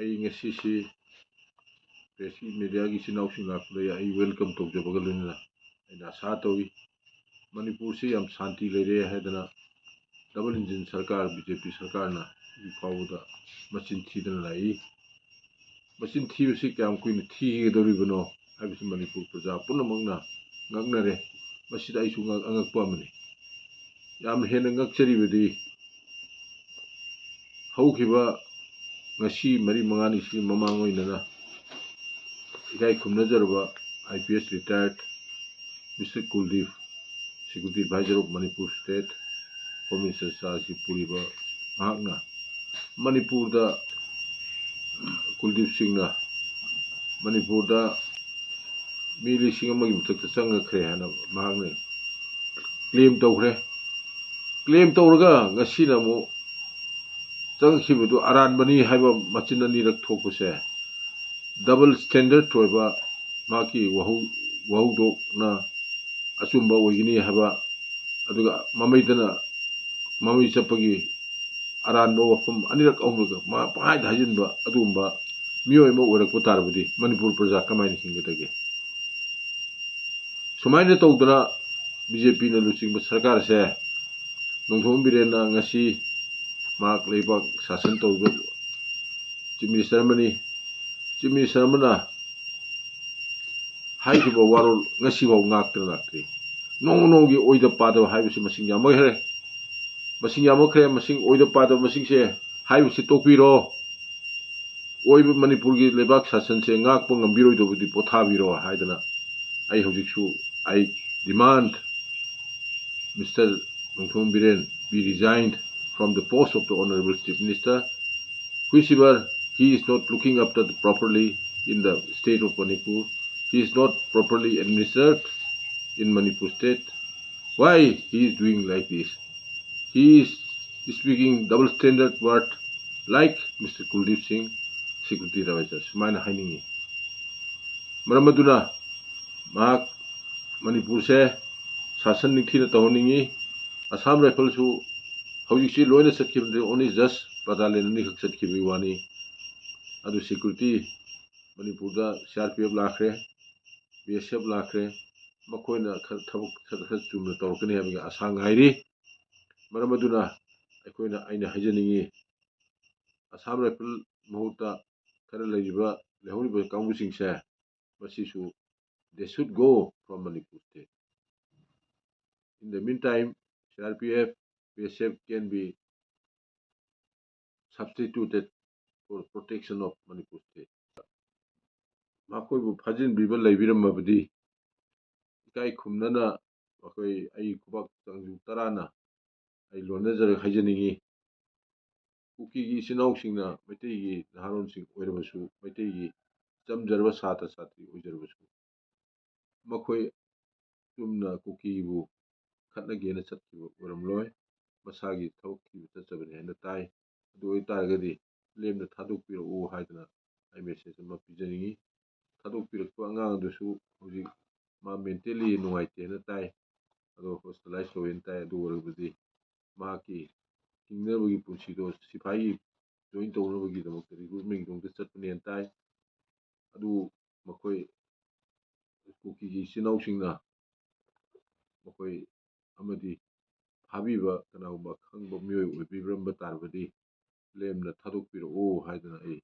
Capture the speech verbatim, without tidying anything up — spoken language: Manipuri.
ꯑꯩ ꯉꯁꯤꯁꯤ ꯄ꯭ꯔꯦꯁꯀꯤ, ꯃꯦꯗꯤꯌꯥꯒꯤ ꯏꯆꯤꯟ ꯏꯅꯥꯎꯁꯤꯡ ꯂꯥꯛꯄꯗ ꯑꯩ ꯋꯦꯜꯀꯝ ꯇꯧꯖꯕꯒ ꯂꯣꯏꯅꯅ ꯑꯩꯅ ꯑꯁꯥ ꯇꯧꯏ, ꯃꯅꯤꯄꯨꯔꯁꯤ ꯌꯥꯝ ꯁꯥꯟꯇꯤ ꯂꯩꯔꯦ ꯍꯥꯏꯗꯅ ꯗꯕꯜ ꯏꯟꯖꯤꯟ ꯁꯔꯀꯥꯔ, ꯕꯤ ꯖꯦ ꯄꯤ ꯁꯔꯀꯥꯔꯅ ꯍꯧꯖꯤꯛ ꯐꯥꯎꯕꯗ ꯃꯆꯤꯟ ꯊꯤꯗꯅ ꯂꯥꯛꯏ꯫ ꯃꯆꯤꯟ ꯊꯤꯕꯁꯤ ꯀꯌꯥꯝ ꯀꯨꯏꯅ ꯊꯤꯒꯗꯧꯔꯤꯕꯅꯣ ꯍꯥꯏꯕꯁꯤ ꯃꯅꯤꯄꯨꯔ ꯄ꯭ꯔꯖꯥ ꯄꯨꯝꯅꯃꯛꯅ ꯉꯛꯅꯔꯦ꯫ ꯃꯁꯤꯗ ꯑꯩꯁꯨ ꯉꯛ-, ꯑꯉꯛꯄ ꯑꯃꯅꯤ꯫ ꯌꯥꯝ ꯍꯦꯟꯅ ꯉꯛꯆꯔꯤꯕꯗꯤ ꯍꯧꯈꯤꯕ ꯉꯁꯤ ꯃꯔꯤ ꯃꯉꯥꯅꯤꯁꯤ ꯃꯃꯥꯡ ꯑꯣꯏꯅꯅ ꯏꯀꯥꯏ ꯈꯨꯝꯅꯖꯔꯕ I P S retired Mister ꯀꯨꯜꯗꯤꯞ, Security Advisor of Manipur State, Home Minister ꯆꯥꯁꯤ ꯄꯨꯔꯤꯕ ꯃꯍꯥꯛꯅ ꯃꯅꯤꯄꯨꯔꯗ, ꯀꯨꯜꯗꯤꯞ ꯁꯤꯡꯅ ꯃꯅꯤꯄꯨꯔꯗ ꯃꯤ ꯂꯤꯁꯤꯡ ꯑꯃꯒꯤ ꯃꯊꯛꯇ ꯆꯪꯉꯛꯈ꯭ꯔꯦ ꯍꯥꯏꯅ ꯃꯍꯥꯛꯅ claim ꯇꯧꯈ꯭ꯔꯦ꯫ Claim ꯇꯧꯔꯒ ꯉꯁꯤꯅ ꯑꯃꯨꯛ ꯆꯪꯈꯤꯕꯗꯨ ꯑꯔꯥꯟꯕꯅꯤ ꯍꯥꯏꯕ ꯃꯆꯤꯟ ꯑꯅꯤꯔꯛ ꯊꯣꯛꯄꯁꯦ double standard ꯑꯣꯏꯕ ꯃꯍꯥꯛꯀꯤ ꯋꯥꯍꯧ-, ꯋꯥꯍꯧꯗꯣꯛꯅ ꯑꯆꯨꯝꯕ ꯑꯣꯏꯒꯅꯤ ꯍꯥꯏꯕ, ꯑꯗꯨꯒ ꯃꯃꯩꯗꯅ, ꯃꯃꯩ ꯆꯞꯄꯒꯤ ꯑꯔꯥꯟꯕ ꯋꯥꯐꯝ ꯑꯅꯤꯔꯛ ꯑꯍꯨꯝꯂꯛ ꯃꯥ ꯄꯪꯍꯥꯏꯗ ꯍꯥꯏꯖꯤꯟꯕ ꯑꯗꯨꯒꯨꯝꯕ ꯃꯤꯑꯣꯏ ꯑꯃ ꯑꯣꯏꯔꯛꯄ ꯇꯥꯔꯕꯗꯤ ꯃꯅꯤꯄꯨꯔ ꯄ꯭ꯔꯖꯥ ꯀꯃꯥꯏꯅ ꯍꯤꯡꯒꯗꯒꯦ? ꯁꯨꯃꯥꯏꯅ ꯇꯧꯗꯅ ꯕꯤ ꯖꯦ ꯄꯤꯅ ꯂꯨꯆꯤꯡꯕ ꯁꯔꯀꯥꯔꯁꯦ, ꯅꯣꯡꯊꯣꯝꯕꯝ ꯕꯤꯔꯦꯟꯅ ꯉꯁꯤ ꯃꯍꯥꯛ ꯂꯩꯕꯥꯛ ꯁꯥꯁꯟ ꯇꯧꯔꯤꯕ Chief Minister ꯑꯃꯅꯤ꯫ Chief Minister ꯑꯃꯅ ꯍꯥꯏꯈꯤꯕ ꯋꯥꯔꯣꯜ ꯉꯁꯤꯐꯥꯎ ꯉꯥꯛꯇꯅ ꯂꯥꯛꯇ꯭ꯔꯤ꯫ ꯅꯣꯡꯃ ꯅꯣꯡꯃꯒꯤ ꯑꯣꯏꯗ ꯄꯥꯗꯕ ꯍꯥꯏꯕꯁꯤ ꯃꯁꯤꯡ ꯌꯥꯝꯃꯛꯈ꯭ꯔꯦ꯫ ꯃꯁꯤꯡ ꯌꯥꯝꯃꯛꯈ꯭ꯔꯦ꯫ ꯃꯁꯤꯡ ꯑꯣꯏꯗ ꯄꯥꯗꯕ ꯃꯁꯤꯡꯁꯦ ꯍꯥꯏꯕꯁꯤ ꯇꯣꯛꯄꯤꯔꯣ꯫ ꯑꯣꯏꯕ ꯃꯅꯤꯄꯨꯔꯒꯤ ꯂꯩꯕꯥꯛ ꯁꯥꯁꯟꯁꯦ ꯉꯥꯛꯄ ꯉꯝꯕꯤꯔꯣꯏꯗꯧꯕꯗꯤ ꯄꯣꯊꯥꯕꯤꯔꯣ ꯍꯥꯏꯗꯅ ꯑꯩ ꯍꯧꯖꯤꯛꯁꯨ I demand Mister Nongthombam Biren be resigned from the post of the Honorable Chief Minister. Whichever he is not looking after the properly in the state of Manipur, he is not properly administered in Manipur state. Why he is doing like this? He is speaking double standard word like Mister Kuldeep Singh, Security Advisor. ꯁꯨꯃꯥꯏꯅ ꯍꯥꯏꯅꯤꯡꯉꯤ꯫ ꯃꯔꯝ ꯑꯗꯨꯅ ꯃꯍꯥꯛ ꯃꯅꯤꯄꯨꯔꯁꯦ ꯁꯥꯁꯟ ꯅꯤꯡꯊꯤꯅ ꯇꯧꯍꯟꯅꯤꯡꯉꯤ꯫ Assam Riflesꯁꯨ ꯍꯧꯖꯤꯛꯁꯤ ꯂꯣꯏꯅ ꯆꯠꯈꯤꯕꯗꯤ only just battalion ꯑꯅꯤꯈꯛ ꯆꯠꯈꯤꯕꯒꯤ ꯋꯥꯅꯤ꯫ ꯑꯗꯨ ꯁꯦꯀ꯭ꯌꯨꯔꯤꯇꯤ ꯃꯅꯤꯄꯨꯔꯗ ꯁꯤ ꯑꯥꯔ ꯄꯤ ꯑꯦꯐ ꯂꯥꯛꯈ꯭ꯔꯦ, ꯕꯤ ꯑꯦꯁ ꯑꯦꯐ ꯂꯥꯛꯈ꯭ꯔꯦ, ꯃꯈꯣꯏꯅ ꯈꯔ ꯊꯕꯛ ꯈꯔ ꯈꯔ ꯆꯨꯝꯅ ꯇꯧꯔꯛꯀꯅꯤ ꯍꯥꯏꯕꯒꯤ ꯑꯥꯁꯥ ꯉꯥꯏꯔꯤ꯫ ꯃꯔꯝ ꯑꯗꯨꯅ ꯑꯩꯈꯣꯏꯅ ꯑꯩꯅ ꯍꯥꯏꯖꯅꯤꯡꯉꯤ, ꯑꯁꯥꯝ ꯔꯥꯏꯐꯜ ꯃꯍꯨꯠꯇ ꯈꯔ ꯂꯩꯔꯤꯕ ꯂꯩꯍꯧꯔꯤꯕ ꯀꯥꯡꯕꯨꯁꯤꯡꯁꯦ ꯃꯁꯤꯁꯨ they should go from Manipur state. In the meantime, C R P F, B S F can be substituted for protection of Manipur state. ꯃꯈꯣꯏꯕꯨ ꯐꯥꯖꯤꯟꯕꯤꯕ ꯂꯩꯕꯤꯔꯝꯃꯕꯗꯤ ꯏꯀꯥꯏ ꯈꯨꯝꯅꯅ ꯃꯈꯣꯏ ꯑꯩ ꯈꯨꯕꯥꯛ ꯆꯪꯖꯨ ꯇꯔꯥꯅ ꯑꯩ ꯂꯣꯟꯅꯖꯔꯒ ꯍꯥꯏꯖꯅꯤꯡꯉꯤ꯫ ꯀꯨꯀꯤꯒꯤ ꯏꯆꯤꯟ ꯏꯅꯥꯎꯁꯤꯡꯅ ꯃꯩꯇꯩꯒꯤ ꯅꯍꯥꯔꯣꯟꯁꯤꯡ ꯑꯣꯏꯔꯕꯁꯨ, ꯃꯩꯇꯩꯒꯤ ꯆꯝꯖꯔꯕ ꯁꯥꯇ꯭ꯔ ꯁꯥꯇ꯭ꯔꯤ ꯑꯣꯏꯖꯔꯕꯁꯨ, ꯃꯈꯣꯏ ꯆꯨꯝꯅ ꯀꯨꯀꯤꯕꯨ ꯈꯠꯅꯒꯦꯅ ꯆꯠꯈꯤꯕ ꯑꯣꯏꯔꯝꯂꯣꯏ, ꯃꯁꯥꯒꯤ ꯊꯕꯛ ꯊꯤꯕ ꯆꯠꯆꯕꯅꯤ ꯍꯥꯏꯅ ꯇꯥꯏ꯫ ꯑꯗꯨ ꯑꯣꯏꯇꯥꯔꯒꯗꯤ ꯂꯦꯝꯅ ꯊꯥꯗꯣꯛꯄꯤꯔꯛꯎ ꯍꯥꯏꯗꯅ ꯑꯩ ꯃꯦꯁꯦꯖ ꯑꯃ ꯄꯤꯖꯅꯤꯡꯉꯤ꯫ ꯊꯥꯗꯣꯛꯄꯤꯔꯛꯄ ꯑꯉꯥꯡ ꯑꯗꯨꯁꯨ ꯍꯧꯖꯤꯛ ꯃꯥ ꯃꯦꯟꯇꯦꯜꯂꯤ ꯅꯨꯡꯉꯥꯏꯇꯦꯅ ꯇꯥꯏ, ꯑꯗꯣ ꯍꯣꯁꯄꯤꯇꯥꯂꯥꯏꯁ ꯇꯧꯋꯦꯅ ꯇꯥꯏ꯫ ꯑꯗꯨ ꯑꯣꯏꯔꯕꯗꯤ ꯃꯍꯥꯛꯀꯤ ꯍꯤꯡꯅꯕꯒꯤ ꯄꯨꯟꯁꯤꯗꯣ ꯁꯤꯐꯥꯏꯒꯤ ꯖꯣꯏꯟ ꯇꯧꯅꯕꯒꯤꯗꯃꯛꯇ ꯔꯤꯀ꯭ꯔꯨꯠꯃꯦꯟꯒꯤꯗꯃꯛꯇ ꯆꯠꯄꯅꯦꯅ ꯇꯥꯏ꯫ ꯑꯗꯨ ꯃꯈꯣꯏ ꯀꯨꯀꯤꯒꯤ ꯏꯆꯤꯟ ꯏꯅꯥꯎꯁꯤꯡꯅ ꯃꯈꯣꯏ ꯑꯃꯗꯤ ꯐꯥꯕꯤꯕ ꯀꯅꯥꯒꯨꯝꯕ ꯑꯈꯪꯕ ꯃꯤꯑꯣꯏ ꯑꯣꯏꯕꯤꯔꯝꯕ ꯇꯥꯔꯕꯗꯤ ꯂꯦꯝꯅ ꯊꯥꯗꯣꯛꯄꯤꯔꯛꯎ ꯍꯥꯏꯗꯅ ꯑꯩ